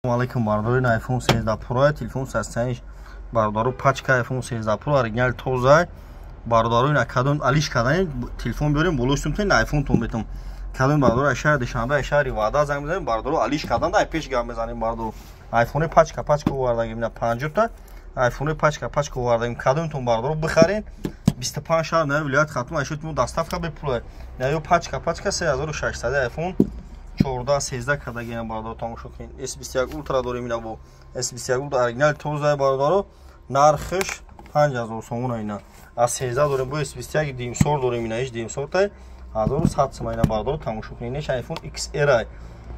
Алейкум, бародари. iPhone 13 Pro, телефон састаниш, бародару, пачка iPhone 13 Pro, оригинал, тоза, бародару. Ина кадом алиш кардани телефон биёрем, болои сумтен iPhone тон бетум. Кадом бародару аз шаҳри Душанбе, аз шаҳри Ваҳдат занг мезанем, бародару, алиш кардан да пеш гап мезанем, бародару. iPhone пачка пачка овардагим, ина 50 та iPhone пачка пачка овардагим. Кадомтон, бародару, бихарен, 25 шаҳр на вилоят Хатлон айшотмо, доставка бепула. Ё пачка пачка 3600 iPhone 14, 13 кардагина, бародаро, тамошо кунед. S21 Ultra дорем, ина бо S21 Ultra, оригинал, тоза, бародаро, нархш 5000 сомон. Ина аз 13 дорем, бо S21 димсор дорем, ина иш димсортай, 1100 сом. Ина, бародаро, тамошо кунед, иш iPhone XR,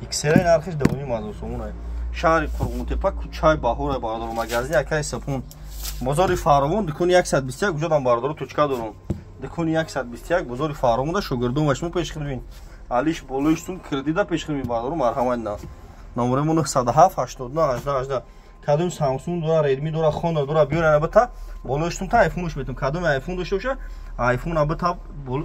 XR, нархш 2500 сомон. Шаҳри Қурғонтепа, кӯчаи Баҳор, бародаро, магазини акаи Сапун, бозори Фаровон, дукони 121. Куҷодам, бародаро, точка дорум, дукони 121, бозори Фаровонда шогирдон ва шумо пеш хидмин, алиш болои сум кредита пеш хидмин, бародаро, марҳамат. На номерамо 907 89 18 18. Кадом Samsung дора, Redmi дора, Honor дора, биёр, бита болои сум та iPhone метум. Кадом iPhone дошта боша, iPhone бита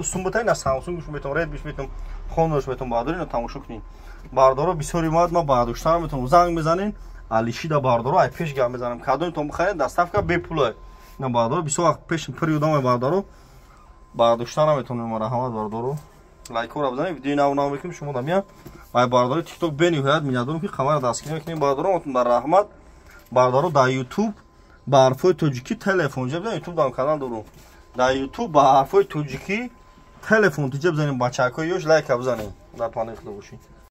сум бита, на Samsung метум, Redmi метум, Honor метум, бародаро. Ина тамошо кунед, бародаро, бисёри мад ма бардошта метум, занг мезанен, алишида, бародаро, ай пеш гап мезанам. Кадомтон бихаред, доставка бепула. На, бародаро, бисёр вақт пеш пири одам, бародаро, бардошта наметонем. Марҳамат, бародаро, лайкҳоро бизанед, видеои нав нав мекунем, шумо дамия. Ай бародари ТикТок бениҳоят миннатдорам, ки қамара дастгирӣ мекунем, бародаро, дар раҳмат. Бародаро, дар Ютуб ба ҳарфҳои тоҷикӣ телефон ҷа бизанед, Ютуб дам канал дорум. Дар Ютуб ба ҳарфҳои тоҷикӣ телефон тиҷа бизанем, бачакҳои ёш лайка бизанем, дар паноҳи Худо бошед.